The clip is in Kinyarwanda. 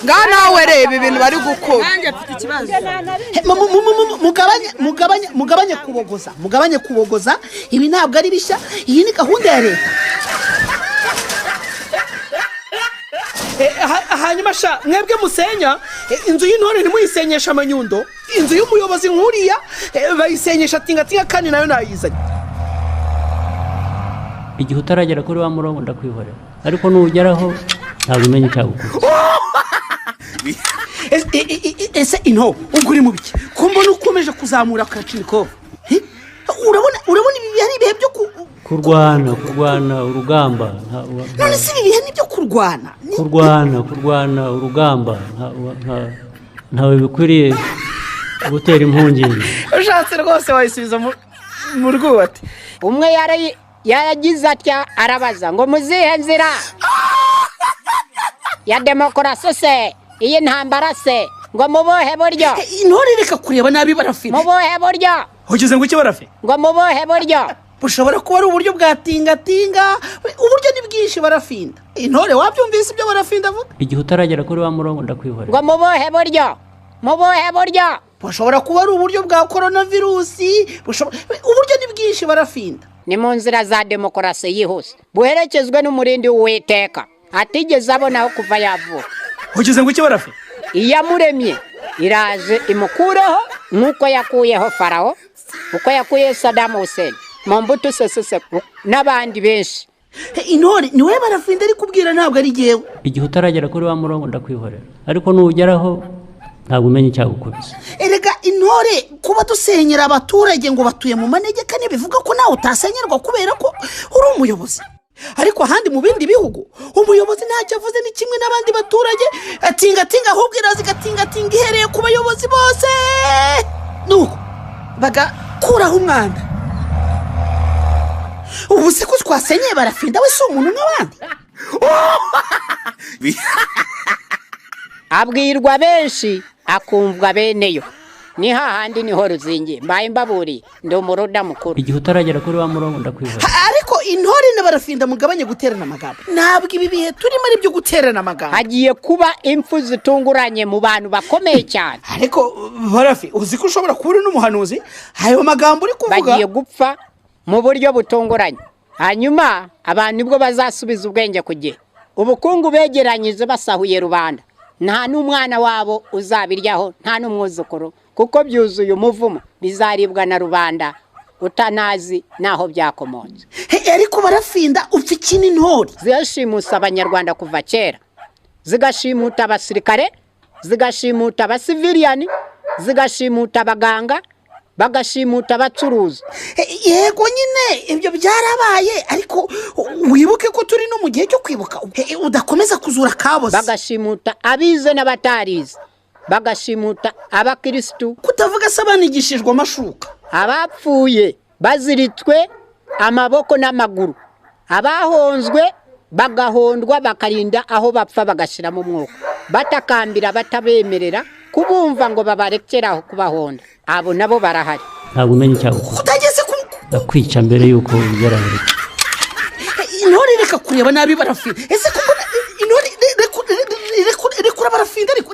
Ngaha nawe reba ibintu bari gukora. Nanjye mfite ikibazo. Mugabanye, mugabanye, mugabanye kubogoza, mugabanye kubogoza. Ibi ntabwo ari bishya, iyi ni gahunda ya leta. Hanyuma sha mwebwe musenya inzu y'intore ntimuyisenyesha amanyundo, inzu y'umuyobozi nkuriya bayisenyesha tingatinga kandi nayo nayizanye. Igihe utaragera kuri wa murongo ndakwihorera, ariko nugeraho ntabwo umenya icyagukubise. Ese into ubwo uri mu biki ko mbona ukomeje kuzamura Kalachnikov? Urabona ibi bihe ari ibihe byo kurwana, kurwana urugamba, None se ibi bihe ni ibyo kurwana? Kurwana, kurwana urugamba, ntawe bikwiriye gutera impungenge. Ushatse rwose wayisubiza mu rwubati. Umwe yaragize atya arabaza ngo muzihe nzira ya demokarasi se, iyi ntambara se, ngo mubuhe buryo? Intore reka kureba nabi barafite. Mubuhe buryo? Ugeze ngo iki barafe? Ngo mubuhe buryo? Bushobora kuba ari uburyo bwa tingatinga, uburyo ni bwinshi barafinda. Intore wabyumvise ibyo barafinda avuga? Igihe utaragera kuri wa murongo ndakwihorera. Ngo mubuhe buryo? Mubuhe buryo? Bushobora kuba ari uburyo bwa coronavirusi, uburyo ni bwinshi barafinda. Ni mu nzira za demokarasi yihuse, buherekezwe n'umurindi w'Uwiteka atigeze abona aho kuva yavuka. Ugeze ngo iki barafe? Iyamuremye iraje imukureho nk'uko yakuyeho Farawo, uko yakuyeho Saddam Hussein, Mobutu Sese Seko n'abandi benshi. Intore ni wowe barafinda ari kubwira, ntabwo ari jyewe. Igihe utaragera kuri wa murongo ndakwihorera, ariko nugeraho ntabwo umenya icyagukubise. Erega intore kuba dusenyera abaturage ngo batuye mu manegeka ntibivuga ko nawe utasenyerwa kubera ko uri umuyobozi. Ariko ahandi mu bindi bihugu umuyobozi ntacyo avuze ni kimwe n'abandi baturage, atingatinga ahubwo iraza igatingatinga ihereye ku bayobozi bose, nuko bagakuraho umwanda. Ubu se ko twasenyeye barafinda we si umuntu nk'abandi? Abwirwa benshi akumvwa beneyo, ni hahandi niho ruzingiye. Mbaye mbaburiye ndi umuruda mukuru. Igihe utaragera kuri wa murongo ndakwihorera. Ariko intore na barafinda mugabanye guterana amagambo, ntabwo ibi bihe turimo ari byo guterana amagambo. Hagiye kuba impfu zitunguranye mu bantu bakomeye cyane. Ariko barafi uzi ko ushobora kuba uri n'umuhanuzi, ayo magambo uri kuvuga bagiye gupfa mu buryo butunguranye, hanyuma abantu nibwo bazasubiza ubwenge ku gihe. Ubukungu begeranyije basahuye rubanda, nta n'umwana wabo uzabiryaho, nta n'umwuzukuru, kuko byuzuye umuvumo, bizaribwa na rubanda utanazi naho byakomotse. Ariko barafinda upfa iki n'intore? Zirashimusa abanyarwanda kuva kera, zigashimuta abasirikare, zigashimuta abasiviliyani, zigashimuta abaganga, bagashimuta abacuruzi. Yego nyine ibyo byarabaye, ariko wibuke ko turi no mu gihe cyo kwibuka, udakomeza kuzura kaboze. Bagashimuta abize n'abatarize, bagashimuta abakirisitu, kutavuga se abanigishijwe amashuka, abapfuye baziritswe amaboko n'amaguru, abahonzwe bagahondwa bakarinda aho bapfa bagashiramo umwuka, batakambira batabemerera kubumva ngo babarekeraho kubahonda. Abo nabo barahari. Ntabwo umenya icyagukubise. Utageze ku ndakwica mbere yuko ugera hejuru. Intore reka kureba nabi barafinda. Ese ko mbona intore rekura barafinda, ariko